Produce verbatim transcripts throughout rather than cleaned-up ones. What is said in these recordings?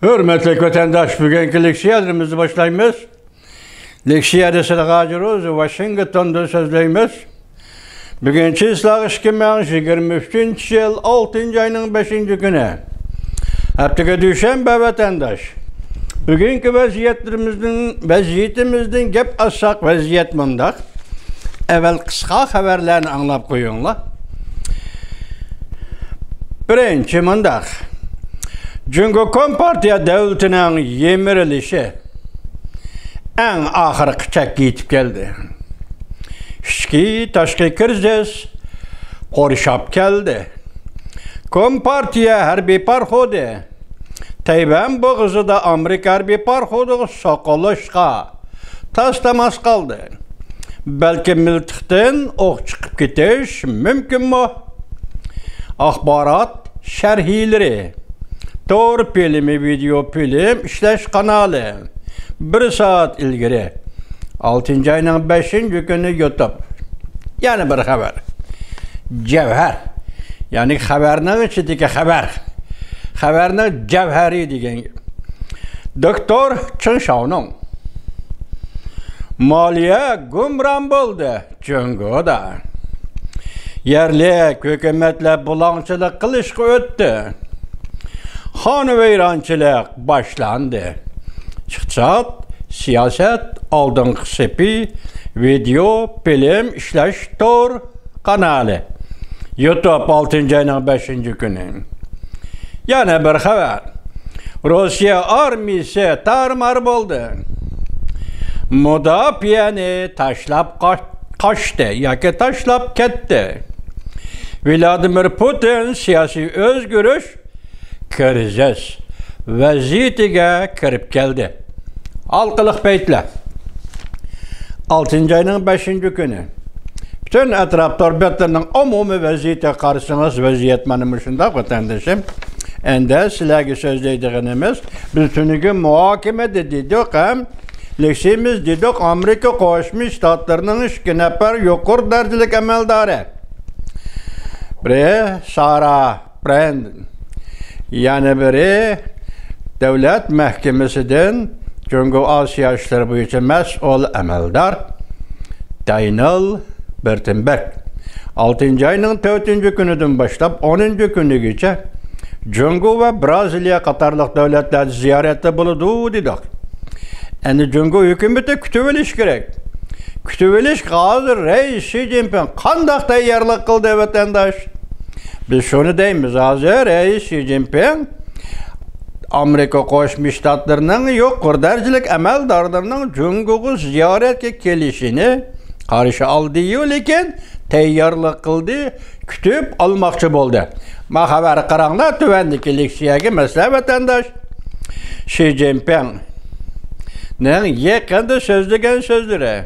ھۆرمەتلىك ۋەتەنداش، بۈگۈنكى لېكسىيەلىرىمىزنى باشلايمىز. لېكسىيەدە سىلەرگە ھاجى روزى ۋاشىنگتوندىن سۆزلەيمىز. بۈگۈن چىسلاغ ئىككى مىڭ يىگىرمە ئۈچىنچى يىل ئالتىنچى ئاينىڭ بەشىنچى كۈنى. ھەپتىگە دۈشەنبە ۋەتەنداش. بۈگۈنكى ۋەزىيەتلىرىمىزدىن، ۋەزىيىتىمىزدىن گەپ ئاچساق، ۋەزىيەت مۇنداق. ئەۋەل قىسقا خەۋەرلەرنى ئاڭلاپ قويۇڭلار. بىرىنچى مۇنداق. جۇڭگو كومپارتىيە دۆلىتىنىڭ يىمىرىلىشى ئەڭ ئاخىرقى چەككە يېتىپ كەلدى. ئىچكى، تاشقى كىرىزىس قورشاپ كەلدى. كومپارتىيە ھەربىي پاراخوتى تەيۋەن بوغۇزىدا ئامېرىكا ھەربىي پاراخوتىغا سوقۇلۇشقا تاس تاماس قالدى. بەلكى مىلتىقتىن ئوق چىقىپ كېتىش مۇمكىنمۇ؟ ئاخبارات شەرھلىرى، تور فىلىمى، ۋىدېئو فىلىم ئىشلەش قانالى. بىر سائەت ئىلگىرى، ئالتىنچى ئاينىڭ بەشىنچى كۈنى يۇتۇپ. يەنە بىر خەۋەر. جەۋھەر. يەنى خەۋەرنىڭ ئىچىدىكى خەۋەر. خەۋەرنىڭ جەۋھىرى دېگەن گەپ. دوكتور چېڭ شاۋنىڭ. مالىيە گۇمران بولدى جۇڭگودا. يەرلىك ھۆكۈمەتلەر بۇلاڭچىلىق قىلىشقا ئۆتتى. خانىۋەيرانچىلىق باشلاندى. ئىقتىساد، سىياسەت، ئالدىنقى سېپى، ۋىدېئو، فىلىم ئىشلەش تور قانالى. يۇتۇپ ئالتىنچى ئاينىڭ بەشىنچى كۈنى. يەنە بىر خەۋەر. روسىيە ئارمىيىسى تارمار بولدى. مۇداپىئەنى تاشلاپ قاچ-، قاچتى ياكى تاشلاپ كەتتى. ۋلادىمىر پۇتىن سىياسىي ئۆزگىرىش، كىرىزىس ۋەزىيىتىگە كىرىپ كەلدى. ھالقىلىق پەيتلەر. ئالتىنچى ئاينىڭ بەشىنچى كۈنى. پۈتۈن ئەتراپ تور بەتلىرىنىڭ ئومۇمىي ۋەزىيىتىگە قارىسىڭىز، ۋەزىيەت مانا مۇشۇنداق، ۋەتەندىشىم. ئەندى سىلەرگە سۆزلەيدىغىنىمىز، بىز تۈنۈگۈن مۇھاكىمىدە دېدۇق ھەم لېكسىيىمىز دېدۇق، ئامېرىكا قوشما شتاتلىرىنىڭ ئىككى نەپەر يۇقىرى دەرىجىلىك ئەمەلدارى. بىرى سارا برەند، يەنە بىرى دۆلەت مەھكىمىسىدىن جۇڭگو ئاسىيا ئىشلىرى بويىچە مەسئۇل ئەمەلدار دانىيېل بىرتېنبېرگ. ئالتىنچى ئاينىڭ تۆتىنچى كۈنىدىن باشلاپ ئونىنچى كۈنىگىچە جۇڭگو ۋە بىرازىلىيە قاتارلىق دۆلەتلەردە زىيارەتتە بولىدۇ دېدۇق. ئەمدى جۇڭگو ھۆكۈمىتى كۈتۈۋېلىش كېرەك. كۈتۈۋېلىشكە ھازىر رەئىس شى جىنپىڭ قانداق تەييارلىق قىلدى، ۋەتەنداش؟ بىز شۇنى دەيمىز، ھازىر رەئىس شى جىنپىڭ ئامېرىكا قوشما شتاتلىرىنىڭ يۇقىرى دەرىجىلىك ئەمەلدارلىرىنىڭ جۇڭگوغا زىيارەتكە كېلىشىنى قارشى ئالدىيۇ، لېكىن تەييارلىق قىلدى، كۈتۈپ ئالماقچى بولدى. ما خەۋەر قاراڭلار، تۆۋەندىكى لېكسىيەگە مەسىلە، ۋەتەنداش. شى جىنپىڭنىڭ يېقىندا سۆزلىگەن سۆزلىرى.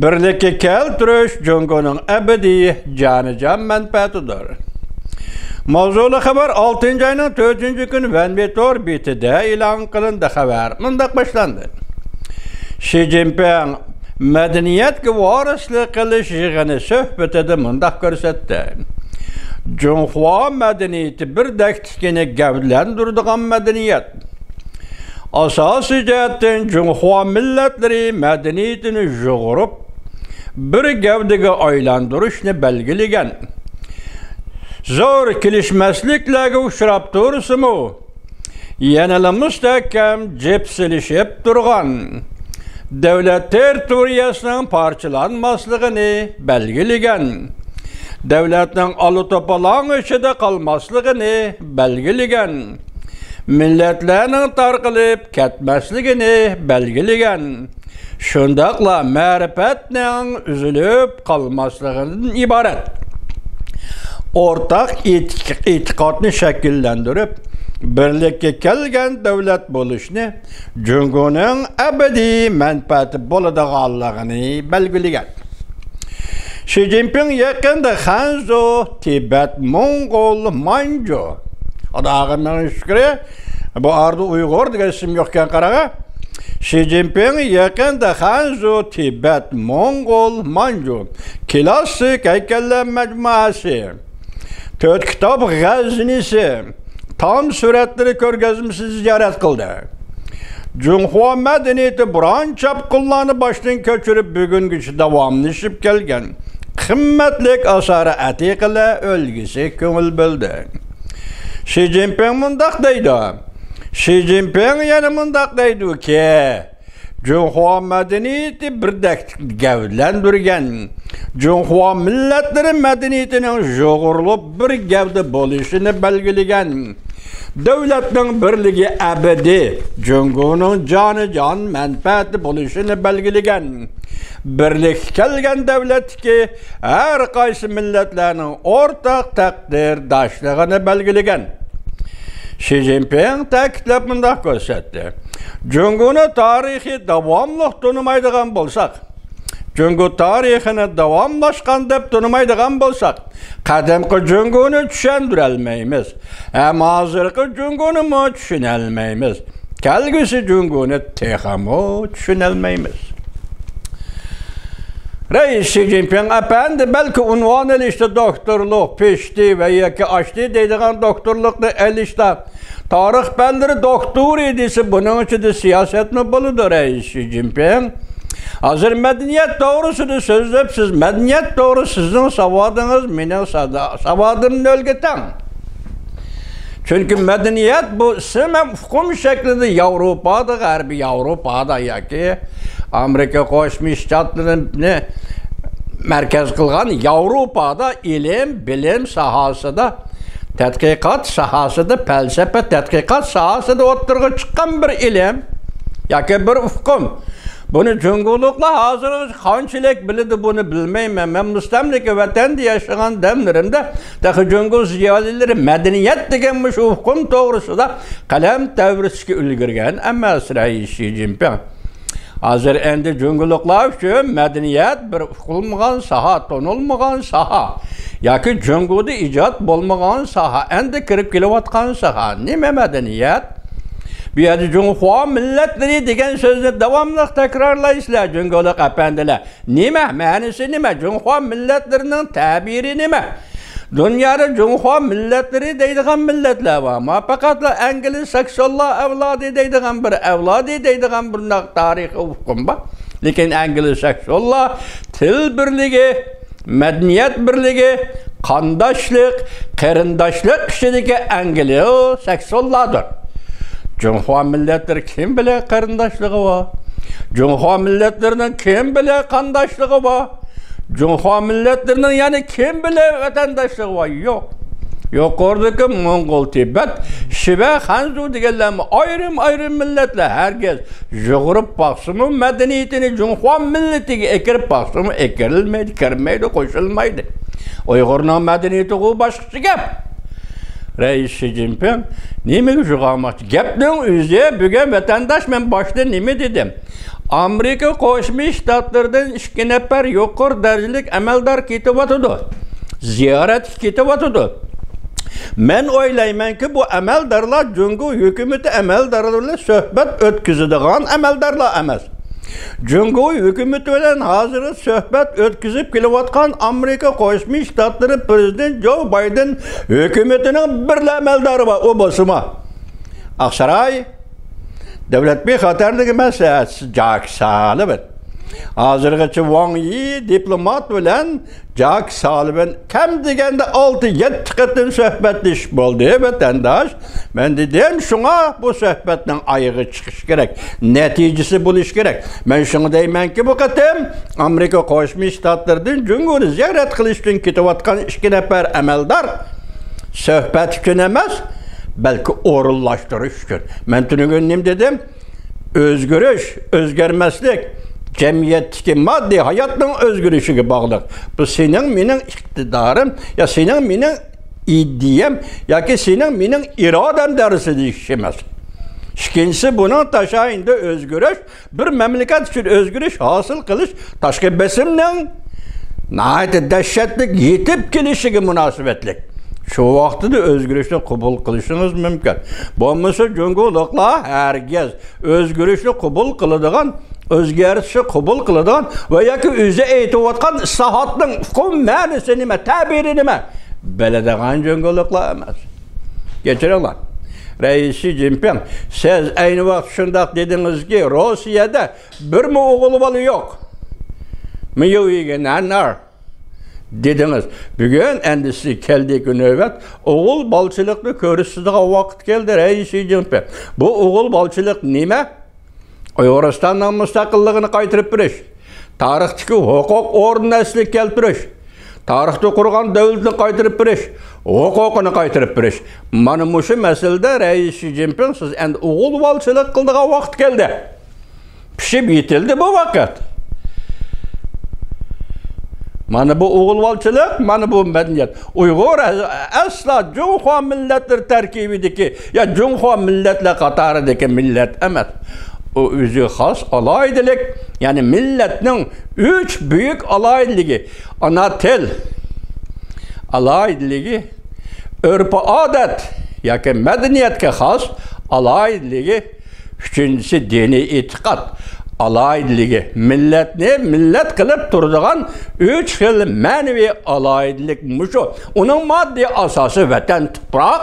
بىرلىككە كەلتۈرۈش جۇڭگونىڭ ئەبەدىي جانىجان مەنپەئەتىدۇر. ماۋزۇلۇق خەۋەر ئالتىنچى ئاينىڭ تۆتىنچى كۈنى ۋەنۋې تور بېتىدە ئېلان قىلىندى. خەۋەر مۇنداق باشلاندى. شى جىنپىڭ مەدەنىيەتكە ۋارىسلىق قىلىش يىغىنى سۆھبىتىدە مۇنداق كۆرسەتتى: جۇڭخۇا مەدەنىيىتى بىردەكلىكىنى گەۋدىلەندۈرىدىغان مەدەنىيەت. ئاساسىي جەھەتتىن جۇڭخۇا مىللەتلىرى مەدەنىيىتىنى يۇغۇرۇپ، بىر گەۋدىگە ئايلاندۇرۇشنى بەلگىلىگەن. زور كېلىشمەسلىكلەرگە ئۇچراپ تۇرسىمۇ، يەنىلا مۇستەھكەم جىپ سېلىشىپ تۇرغان، دۆلەت تېررىتورىيەسىنىڭ پارچىلانماسلىقىنى بەلگىلىگەن، دۆلەتنىڭ ئالا توپىلاڭ ئىچىدە قالماسلىقىنى بەلگىلىگەن، مىللەتلەرنىڭ تارقىلىپ كەتمەسلىكىنى بەلگىلىگەن، شۇنداقلا مەرىپەتنىڭ ئۈزۈلۈپ قالماسلىقىدىن ئىبارەت ئورتاق ئېتىق-، ئېتىقادنى شەكىللەندۈرۈپ، بىرلىككە كەلگەن دۆلەت بولۇشنى جۇڭگونىڭ ئەبەدىي مەنپەئەتى بولىدىغانلىقىنى بەلگىلىگەن. شى جىنپىڭ يېقىندا خەنزۇ، تىبەت، موڭغۇل، مانجۇ. خۇداغا مىڭ شۈكرى، بۇ ئارىدا ئۇيغۇر دېگەن ئىسىم يوقكەن، قاراڭا. شى جىنپىڭ يېقىندا خەنزۇ، تىبەت، موڭغۇل، مانجۇ كىلاسسىك ھەيكەللەر مەجمۇئەسى، تۆت كىتاب غەزنىسى، تام سۈرەتلىرى كۆرگەزمىسىنى زىيارەت قىلدى. جۇڭخۇا مەدەنىيىتى بوران-چاپقۇنلارنى باشتىن كەچۈرۈپ، بۈگۈنگىچە داۋاملىشىپ كەلگەن قىممەتلىك ئاسارە ئەتىقىلەر ئۈلگىسى كۆڭۈل بۆلدى. شى جىنپىڭ مۇنداق دەيدۇ. شى جىنپىڭ يەنە مۇنداق دەيدۇكى، جۇڭخۇا مەدەنىيىتى بىردەكلىكنى گەۋدىلەندۈرگەن، جۇڭخۇا مىللەتلىرى مەدەنىيىتىنىڭ يۇغۇرۇلۇپ بىر گەۋدە بولۇشىنى بەلگىلىگەن، دۆلەتنىڭ بىرلىكى ئەبەدىي جۇڭگونىڭ جانىجان مەنپەئەتى بولۇشىنى بەلگىلىگەن، بىرلىككە كەلگەن دۆلەتتىكى ھەر قايسى مىللەتلەرنىڭ ئورتاق تەقدىرداشلىقىنى بەلگىلىگەن. شى جىنپىڭ تەكىتلەپ مۇنداق كۆرسەتتى، جۇڭگونى تارىخىي داۋاملىق تونۇمايدىغان بولساق، جۇڭگو تارىخىنى داۋاملاشقان دەپ تونۇمايدىغان بولساق، قەدىمكى جۇڭگونى چۈشەندۈرەلمەيمىز. ھەم ھازىرقى جۇڭگونىمۇ چۈشىنەلمەيمىز. كەلگۈسى جۇڭگونى تېخىمۇ چۈشىنەلمەيمىز. رەئىس شى جىنپىڭ ئەپەندى بەلكى ئۇنۋان ئېلىشتا دوكتورلۇق، پىشتى ۋە ياكى ئاشتى دەيدىغان دوكتورلۇقنى ئېلىشتا تارىخ پەنلىرى دوكتورى دېسە، بۇنىڭ ئىچىدە سىياسەتمۇ بولىدۇ، رەئىس شى جىنپىڭ. ھازىر مەدەنىيەت توغرىسىدا سۆزلەپ، سىز مەدەنىيەت توغرىسىدا سىزنىڭ ساۋادىڭىز مېنىڭ سادا-، ساۋادىم نۆلگە تەڭ. چۈنكى مەدەنىيەت بۇ ئىسىم ھەم ئۇقۇم شەكلىدە ياۋروپادا، غەربىي ياۋروپادا ياكى ئامېرىكا قوشما شتاتلىرىنى مەركەز قىلغان ياۋروپادا ئىلىم، بىلىم ساھەسىدە، تەتقىقات ساھەسىدە، پەلسەپە تەتقىقات ساھەسىدە ئوتتۇرىغا چىققان بىر ئىلىم ياكى بىر ئۇقۇم. بۇنى جۇڭگولۇقلار ھازىرغىچە قانچىلىك بىلىدۇ، بۇنى بىلمەيمەن. مەن مۇستەملىكە ۋەتەندە ياشىغان دەملىرىمدە تېخى جۇڭگو زىيالىيلىرى مەدەنىيەت دېگەن مۇشۇ ئۇقۇم توغرىسىدا قەلەم تەۋرىتىشكە ئۈلگۈرگەن ئەمەس، رەئىس شى جىنپىڭ. ھازىر ئەمدى جۇڭگولۇقلار ئۈچۈن مەدەنىيەت بىر ئۇقۇلمىغان ساھە، تونۇلمىغان ساھە ياكى جۇڭگودا ئىجاد بولمىغان ساھە، ئەمدى كىرىپ كېلىۋاتقان ساھە. نېمە مەدەنىيەت؟ بۇ يەردە جۇڭخۇا مىللەتلىرى دېگەن سۆزنى داۋاملىق تەكرارلايسىلەر، جۇڭگولۇق ئەپەندىلەر. نېمە؟ مەنىسى نېمە؟ جۇڭخۇا مىللەتلىرىنىڭ تەبىرى نېمە؟ دۇنيادا جۇڭخۇا مىللەتلىرى دەيدىغان مىللەتلەر بارمۇ؟ پەقەتلا ئەنگلىساكسونلار ئەۋلادى دەيدىغان بىر ئەۋلادى دەيدىغان بۇنداق تارىخىي ئۇقۇم بار. لېكىن ئەنگلىساكسونلار تىل بىرلىكى، مەدەنىيەت بىرلىكى، قانداشلىق، قېرىنداشلىق ئىچىدىكى ئەنگلىساكسونلاردۇر. جۇڭخۇا مىللەتلىرى كىم بىلەن قېرىنداشلىقى بار؟ جۇڭخۇا مىللەتلىرىنىڭ كىم بىلەن قانداشلىقى بار؟ جۇڭخۇا مىللەتلىرىنىڭ يەنە كىم بىلەن ۋەتەنداشلىقى بار؟ يوق. يۇقىرىدىكى موڭغۇل، تىبەت، شىۋە، خەنزۇ دېگەنلەرمۇ ئايرىم-ئايرىم مىللەتلەر. ھەرگىز يۇغۇرۇپ باقسىمۇ، مەدەنىيىتىنى جۇڭخۇا مىللىتىگە ئەكىرىپ باقسىمۇ، ئەكىرىلمەيدۇ، كىرمەيدۇ، قوشۇلمايدۇ. ئۇيغۇرنىڭ مەدەنىيىتى بۇ باشقىچە گەپ. رەئىس شى جىنپىڭ نېمىگە يوغانماقچى؟ گەپنىڭ ئۆزى، بۈگۈن ۋەتەنداش، مەن باشتا نېمە دېدىم؟ ئامېرىكا قوشما شتاتلىرىدىن ئىككى نەپەر يۇقىرى دەرىجىلىك ئەمەلدار كېتىۋاتىدۇ. زىيارەتكە كېتىۋاتىدۇ. مەن ئويلايمەنكى، بۇ ئەمەلدارلار جۇڭگو ھۆكۈمىتى ئەمەلدارلىرى بىلەن سۆھبەت ئۆتكۈزىدىغان ئەمەلدارلار ئەمەس. جۇڭگو ھۆكۈمىتى بىلەن ھازىر سۆھبەت ئۆتكۈزۈپ كېلىۋاتقان ئامېرىكا قوشما شتاتلىرى پىرېزىدېنت جو بايدېن ھۆكۈمىتىنىڭ بىرلا ئەمەلدارى بار، ئۇ بولسىمۇ ئاقساراي دۆلەت بىخەتەرلىكى مەسلىھەتچىسى جاك سالىۋان. ھازىرغىچە ۋاڭ يى دىپلومات بىلەن جاك سالىۋان كەم دېگەندە ئالتە يەتتە قېتىم سۆھبەتلىشىپ بولدى، ۋەتەنداش. مەن دېدىم، شۇڭا بۇ سۆھبەتنىڭ ئايىغى چىقىشى كېرەك، نەتىجىسى بولۇشى كېرەك. مەن شۇڭا دەيمەنكى، بۇ قېتىم ئامېرىكا قوشما شتاتلىرىدىن جۇڭگونى زىيارەت قىلىش ئۈچۈن كېتىۋاتقان ئىككى نەپەر ئەمەلدار سۆھبەت ئۈچۈن ئەمەس، بەلكى ئورۇنلاشتۇرۇش ئۈچۈن. مەن تۈنۈگۈن نېمە دېدىم؟ ئۆزگىرىش، ئۆزگەرمەسلىك جەمئىيەتتىكى ماددىي ھاياتنىڭ ئۆزگىرىشىگە باغلىق. بۇ سېنىڭ مېنىڭ ئىقتىدارىم يا سېنىڭ مېنىڭ ئىدىيەم ياكى سېنىڭ مېنىڭ ئىرادەم دەرىجىسىدە ئىش ئەمەس. ئىككىنچىسى، بۇنىڭ تاشايىندا ئۆزگىرىش، بىر مەملىكەت ئۈچۈن ئۆزگىرىش ھاسىل قىلىش تاشقى بېسىمنىڭ ناھايىتى دەھشەتلىك يېتىپ كېلىشىگە مۇناسىۋەتلىك. شۇ ۋاقتىدا ئۆزگىرىشنى قوبۇل قىلىشىڭىز مۇمكىن. بولمىسا جۇڭگولۇقلار ھەرگىز ئۆزگىرىشنى قوبۇل قىلىدىغان، ئۆزگەرتىشنى قوبۇل قىلىدىغان ۋە ياكى ئۆزى ئېيتىۋاتقان ئىسلاھاتنىڭ ئۇقۇم مەنىسى نېمە، تەبىرى نېمە، بىلىدىغان جۇڭگولۇقلار ئەمەس. كەچۈرۈڭلار. رەئىس شى جىنپىڭ، سىز ئەينى ۋاقىت شۇنداق دېدىڭىزكى، روسىيەدە بىرمۇ ئوغۇل بالا يوق. 没有一个男儿 دېدىڭىز. بۈگۈن ئەمدى سىزگە كەلدىكى نۆۋەت، ئوغۇل بالىچىلىقنى كۆرسىتىدىغان ۋاقىت كەلدى، رەئىس شى جىنپىڭ. بۇ ئوغۇل بالىچىلىق نېمە؟ ئۇيغۇرىستاننىڭ مۇستەقىللىقىنى قايتۇرۇپ بېرىش، تارىختىكى ھوقۇق ئورنىنى ئەسلىگە كەلتۈرۈش، تارىختا قۇرغان دۆلىتىنى قايتۇرۇپ بېرىش، ھوقۇقىنى قايتۇرۇپ بېرىش. مانا مۇشۇ مەسىلىدە رەئىس شى جىنپىڭ، سىز ئەمدى ئوغۇل بالىچىلىق قىلىدىغان ۋاقىت كەلدى. پىشىپ يېتىلدى بۇ ۋاقىت. مانا بۇ ئوغۇلۋالچىلىق، مانا بۇ مەدەنىيەت. ئۇيغۇر ئەسلا جۇڭخۇا مىللەتلىرى تەركىبىدىكى يا جۇڭخۇا مىللەتلەر قاتارىدىكى مىللەت ئەمەس. ئۇ ئۆزىگە خاس ئالاھىدىلىك، يەنى مىللەتنىڭ ئۈچ بۈيۈك ئالاھىدىلىكى، ئانا تىل ئالاھىدىلىكى، ئۆرپ-ئادەت ياكى مەدەنىيەتكە خاس ئالاھىدىلىكى، ئۈچىنچىسى، دىنىي ئېتىقاد ئالاھىدىلىكى، مىللەتنى مىللەت قىلىپ تۇرىدىغان ئۈچ خىل مەنىۋى ئالاھىدىلىك مۇشۇ. ئۇنىڭ ماددىي ئاساسى ۋەتەن، تۇپراق،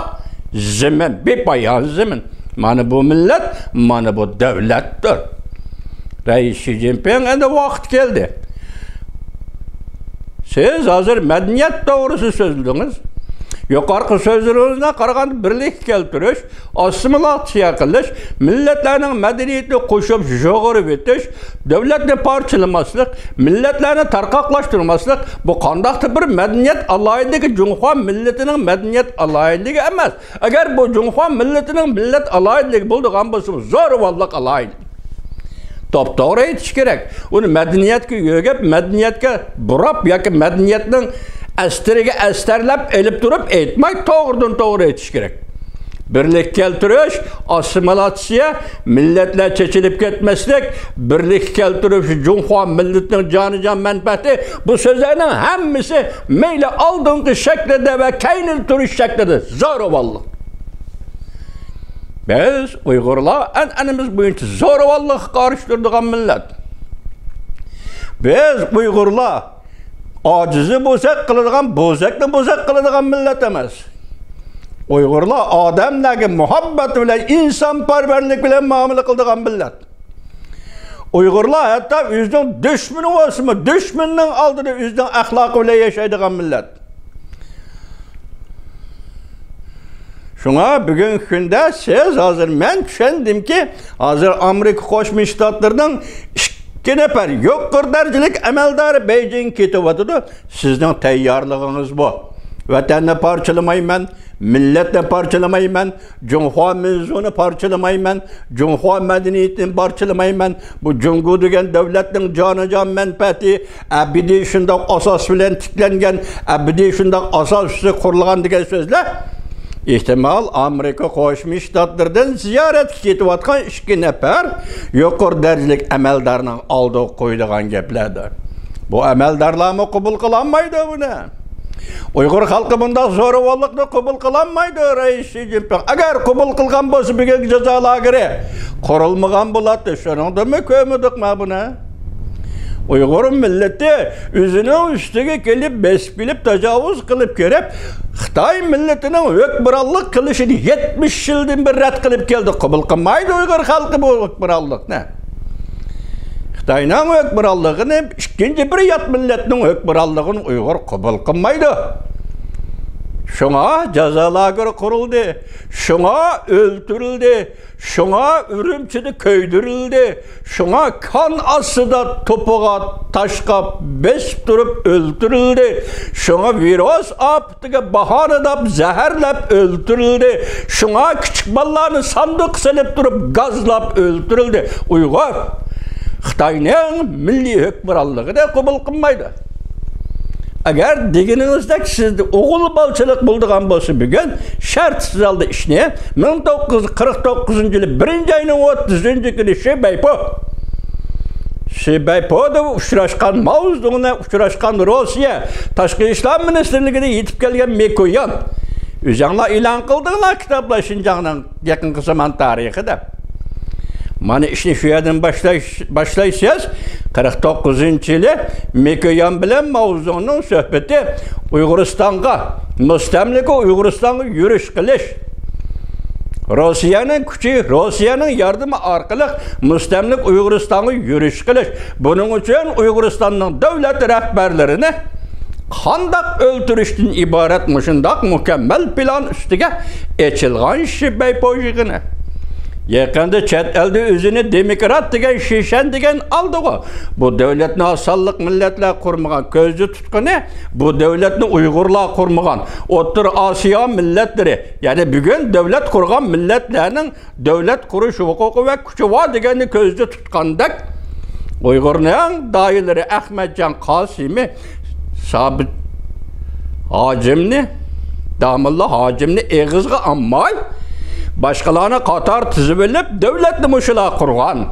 زېمىن، بىپايان زېمىن. مانا بۇ مىللەت، مانا بۇ دۆلەتتۇر. رەئىس شى جىنپىڭ، ئەمدى ۋاقىت كەلدى. سىز ھازىر مەدەنىيەت توغرىسىدا سۆزلىدىڭىز. يۇقىرىقى سۆزلىرىڭىزگە قارىغاندا، بىرلىككە كەلتۈرۈش، ئاسسىمىلياتسىيە قىلىش، مىللەتلەرنىڭ مەدەنىيىتىنى قوشۇپ يۇغۇرۇۋېتىش، دۆلەتنى پارچىلىماسلىق، مىللەتلەرنى تارقاقلاشتۇرماسلىق، بۇ قانداقتۇر بىر مەدەنىيەت ئالاھىدىلىكى، جۇڭخۇا مىللىتىنىڭ مەدەنىيەت ئالاھىدىلىكى ئەمەس. ئەگەر بۇ جۇڭخۇا مىللىتىنىڭ مىللەت ئالاھىدىلىكى بولىدىغان بولسا، بۇ زورىۋانلىق ئالاھىدىلىكى. توپتوغرا ئېيتىش كېرەك. ئۇنى مەدەنىيەتكە يۆگەپ، مەدەنىيەتكە بۇراپ ياكى مەدەنىيەتنىڭ ئەستىرىگە ئەستەرلەپ ئېلىپ تۇرۇپ ئېيتماي، توغرىدىن توغرا ئېيتىش كېرەك. بىرلىككە كەلتۈرۈش، ئاسسىمىلياتسىيە، مىللەتلەر چېچىلىپ كەتمەسلىك، بىرلىككە كەلتۈرۈش، جۇڭخۇا مىللىتىنىڭ جانىجان مەنپەئەتى، بۇ سۆزلەرنىڭ ھەممىسى مەيلى ئالدىنقى شەكلىدە ۋە كەينىدە تۇرۇش شەكلىدە زورىۋاللىق. بىز ئۇيغۇرلار ئەنئەنىمىز بويىچە زورىۋاللىققا قارشى تۇرىدىغان مىللەت. بىز ئۇيغۇرلار ئاجىزى بوزەك قىلىدىغان، بوزەكنى بوزەك قىلىدىغان مىللەت ئەمەس. ئۇيغۇرلار ئادەملەرگە مۇھەببەت بىلەن، ئىنسانپەرۋەرلىك بىلەن مۇئامىلە قىلىدىغان مىللەت. ئۇيغۇرلار ھەتتا ئۆزىنىڭ دۈشمىنى بولسىمۇ، دۈشمىنىنىڭ ئالدىدا ئۆزىنىڭ ئەخلاقى بىلەن ياشايدىغان مىللەت. شۇڭا بۈگۈنكى كۈندە سىز، ھازىر مەن چۈشەندىمكى، ھازىر ئامېرىكا قوشما شتاتلىرىنىڭ ئىككى نەپەر يۇقىرى دەرىجىلىك ئەمەلدارى بېيجىڭغا كېتىۋاتىدۇ. سىزنىڭ تەييارلىقىڭىز بۇ. ۋەتەننى پارچىلىمايمەن، مىللەتنى پارچىلىمايمەن، جۇڭخۇا مېۋزۇنى پارچىلىمايمەن، جۇڭخۇا مەدەنىيىتىنى پارچىلىمايمەن. بۇ جۇڭگو دېگەن دۆلەتنىڭ جانىجان مەنپەئەتى، ئەبەدىي شۇنداق ئاساس بىلەن تىكلەنگەن، ئەبەدىي شۇنداق ئاساس ئۈستىدە قۇرۇلغان دېگەن سۆزلەر، ئېھتىمال، ئامېرىكا قوشما شتاتلىرىدىن زىيارەتكە كېتىۋاتقان ئىككى نەپەر يۇقىرى دەرىجىلىك ئەمەلدارنىڭ ئالدىغا قويىدىغان گەپلەردۇر. بۇ ئەمەلدارلارمۇ قوبۇل قىلالمايدۇ بۇنى. ئۇيغۇر خەلقى بۇنداق زورىۋاللىقنى قوبۇل قىلالمايدۇ، رەئىس شى جىنپىڭ. ئەگەر قوبۇل قىلغان بولسا، بۈگۈنكى جازا لاگېرى قۇرۇلمىغان بولاتتى. شۇنىڭدىنمۇ كۆرمىدۇقما بۇنى؟ ئۇيغۇر مىللىتى ئۆزىنىڭ ئۈستىگە كېلىپ، بېسىپ كېلىپ، تاجاۋۇز قىلىپ كىرىپ، خىتاي مىللىتىنىڭ ھۆكمرانلىق قىلىشىنى يەتمىش يىلدىن بېرى رەت قىلىپ كەلدى. قوبۇل قىلمايدۇ ئۇيغۇر خەلقى بۇ ھۆكمرانلىقنى. خىتاينىڭ ھۆكمرانلىقىنى، ئىككىنچى بىر يات مىللەتنىڭ ھۆكمرانلىقىنى ئۇيغۇر قوبۇل قىلمايدۇ. شۇڭا جازا لاگېرى قۇرۇلدى. شۇڭا ئۆلتۈرۈلدى. شۇڭا ئۈرۈمچىدە كۆيدۈرۈلدى. شۇڭا كان ئاستىدا توپىغا، تاشقا بېسىپ تۇرۇپ ئۆلتۈرۈلدى. شۇڭا ۋىرۇس ئاپىتىگە باھانە دەپ زەھەرلەپ ئۆلتۈرۈلدى. شۇڭا كىچىك بالىلارنى ساندۇققا سېلىپ تۇرۇپ گازلاپ ئۆلتۈرۈلدى. ئۇيغۇر خىتاينىڭ مىللىي ھۆكمرانلىقىنى قوبۇل قىلمايدۇ. ئەگەر دېگىنىڭىزدەك سىزدە ئوغۇل بالىچىلىق بولىدىغان بولسا، بۈگۈن شەرتسىز ھالدا ئىشنى مىڭ توققۇز يۈز قىرىق توققۇزىنچى يىلى بىرىنچى ئاينىڭ ئوتتۇزىنچى كۈنى شى بەيپو، شى بەيپودا ئۇچراشقان، ماۋزېدۇڭ بىلەن ئۇچراشقان روسىيە تاشقى ئىشلار مىنىستىرلىكىدە يېتىپ كەلگەن مىكويان، ئۆزۈڭلار ئېلان قىلدىڭلار كىتابلار شىنجاڭنىڭ يېقىنقى زامان تارىخى دەپ. مانا ئىشنى شۇ يەردىن باشلاش-، باشلايسىز. قىرىق توققۇزىنچى يىلى مىكويان بىلەن ماۋزېدۇڭنىڭ سۆھبىتى، ئۇيغۇرىستانغا، مۇستەملىكە ئۇيغۇرىستانغا يۈرۈش قىلىش. روسىيەنىڭ كۈچى، روسىيەنىڭ ياردىمى ئارقىلىق مۇستەملىكە ئۇيغۇرىستانغا يۈرۈش قىلىش. بۇنىڭ ئۈچۈن ئۇيغۇرىستاننىڭ دۆلەت رەھبەرلىرىنى قانداق ئۆلتۈرۈشتىن ئىبارەت مۇشۇنداق مۇكەممەل پىلان ئۈستىگە ئېچىلغان شىبەي پوژىغىنى. يېقىندا چەت ئەلدە ئۆزىنى دېموكرات دېگەن، شىشەن دېگەن ئالدىغۇ. بۇ دۆلەتنى ئاسانلىق مىللەتلەر قۇرمىغان، كۆزدە تۇتقىنى، بۇ دۆلەتنى ئۇيغۇرلار قۇرمىغان، ئوتتۇرا ئاسىيا مىللەتلىرى، يەنى بۈگۈن دۆلەت قۇرغان مىللەتلەرنىڭ دۆلەت قۇرۇش ھوقۇقى ۋە كۈچى بار دېگەننى كۆزدە تۇتقاندەك، ئۇيغۇرنىڭ داھىيلىرى ئەخمەتجان قاسىمى، سابىت ھاجىمنى، داموللا ھاجىمنى ئېغىزغا ئالماي، باشقىلارنى قاتار تىزىۋېلىپ، دۆلەتنى مۇشۇلار قۇرغان.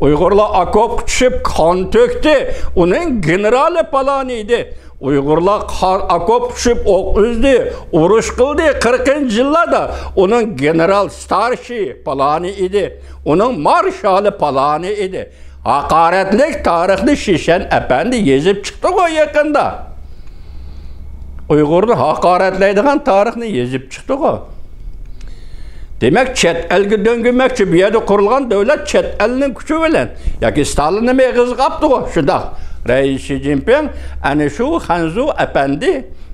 ئۇيغۇرلار ئاكوپقا چۈشۈپ قان تۆكتى، ئۇنىڭ گېنېرالى پالانى ئىدى. ئۇيغۇرلار قان، ئاكوپقا چۈشۈپ ئوق ئۈزدى، ئۇرۇش قىلدى قىرىقىنچى يىللاردا. ئۇنىڭ گېنېرال ستارشىي پالانى ئىدى. ئۇنىڭ مارشالى پالانى ئىدى. ھاقارەتلىك تارىخنى شىشەن ئەپەندى يېزىپ چىقتىغۇ يېقىندا. ئۇيغۇرنى ھاقارەتلەيدىغان تارىخنى يېزىپ چىقتىغۇ. دېمەك، چەت ئەلگە دۆڭگىمەكچى، بۇ يەردە قۇرۇلغان دۆلەت چەت ئەلنىڭ كۈچى بىلەن ياكى ستالىننىمۇ ئېغىزغا ئاپتىغۇ، شۇنداق. رەئىس شى جىنپىڭ ئەنە شۇ خەنزۇ ئەپەندى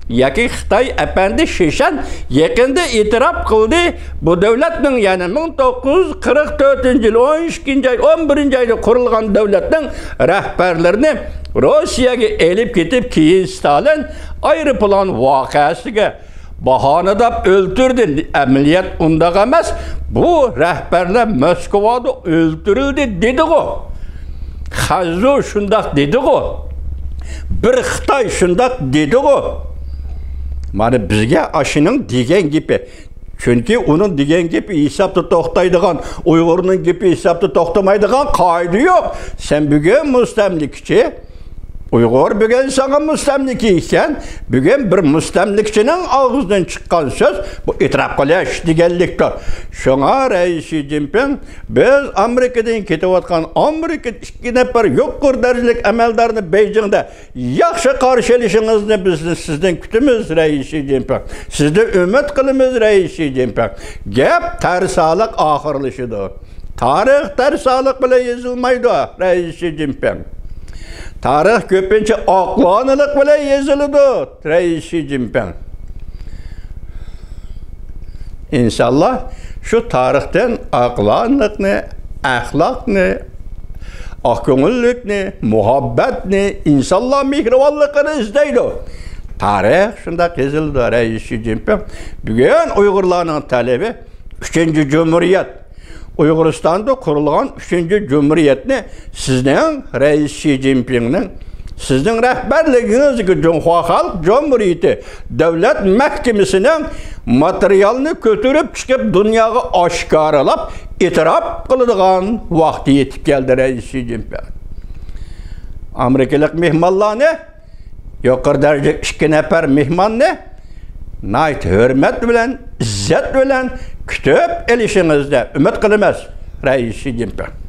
ياكى خىتاي ئەپەندى شىشەن يېقىندا ئېتىراپ قىلدى، بۇ دۆلەتنىڭ، يەنى مىڭ توققۇز يۈز قىرىق تۆتىنچى يىل ئون ئىككىنچى ئاي، ئون بىرىنچى ئايدا قۇرۇلغان دۆلەتنىڭ رەھبەرلىرىنى روسىيەگە ئېلىپ كېتىپ، كېيىن ستالىن ئايروپىلان ۋەقەسىگە باھانە دەپ ئۆلتۈردى. ئەمەلىيەت ئۇنداق ئەمەس. بۇ رەھبەرلەر موسكۋادا ئۆلتۈرۈلدى دېدىغۇ. خەنزۇ شۇنداق دېدىغۇ. بىر خىتاي شۇنداق دېدىغۇ. مانا بىزگە ئاشۇنىڭ دېگەن گېپى. چۈنكى ئۇنىڭ دېگەن گېپى ھېسابتا توختايدىغان، ئۇيغۇرنىڭ گېپى ھېسابتا توختىمايدىغان قائىدە يوق. سەن بۈگۈن مۇستەملىكىچى، ئۇيغۇر بۈگۈن ساڭا مۇستەملىكە ئىكەن، بۈگۈن بىر مۇستەملىكىچىنىڭ ئاغزىدىن چىققان سۆز، بۇ ئېتىراپ قىلىش دېگەنلىكتۇر. شۇڭا رەئىس شى جىنپىڭ، بىز ئامېرىكىدىن كېتىۋاتقان، ئامېرىكىدا ئىككى نەپەر يۇقىرى دەرىجىلىك ئەمەلدارنى بېيجىڭدا ياخشى قارشى ئېلىشىڭىزنى بىز سىزدىن كۈتىمىز، رەئىس شى جىنپىڭ. سىزدىن ئۈمىد قىلىمىز، رەئىس شى جىنپىڭ. گەپ تەرسالىق ئاخىرلىشىدۇ. تارىخ تەرسالىق بىلەن يېزىلمايدۇ، رەئىس شى جىنپىڭ. تارىخ كۆپىنچە ئاقلانىلىق بىلەن يېزىلىدۇ، رەئىس شى جىنپىڭ. ئىنسانلار شۇ تارىختىن ئاقلانىلىقنى، ئەخلاقنى، ئاق كۆڭۈللۈكنى، مۇھەببەتنى، ئىنسانلار مېھرىبانلىقىنى ئىزدەيدۇ. تارىخ شۇنداق يېزىلىدۇ، رەئىس شى جىنپىڭ. بۈگۈن ئۇيغۇرلارنىڭ تەلىپى ئۈچىنچى جۇمھۇرىيەت. ئۇيغۇرىستاندا قۇرۇلغان ئۈچىنچى جۇمھۇرىيەتنى سىزنىڭ، رەئىس شى جىنپىڭنىڭ، سىزنىڭ رەھبەرلىكىڭىزدىكى جۇڭخۇا خەلق جۇمھۇرىيىتى دۆلەت مەھكىمىسىنىڭ ماتېرىيالنى كۆتۈرۈپ چىقىپ دۇنياغا ئاشكارىلاپ ئېتىراپ قىلىدىغان ۋاقتى يېتىپ كەلدى، رەئىس شى جىنپىڭ. ئامېرىكىلىق مېھمانلارنى، يۇقىرى دەرىجىلىك ئىككى نەپەر مېھماننى ناھايىتى ھۆرمەت بىلەن، ئىززەت بىلەن كۈتۈپ ئېلىشىڭىزنى ئۈمىد قىلىمىز، رەئىس شى جىنپىڭ.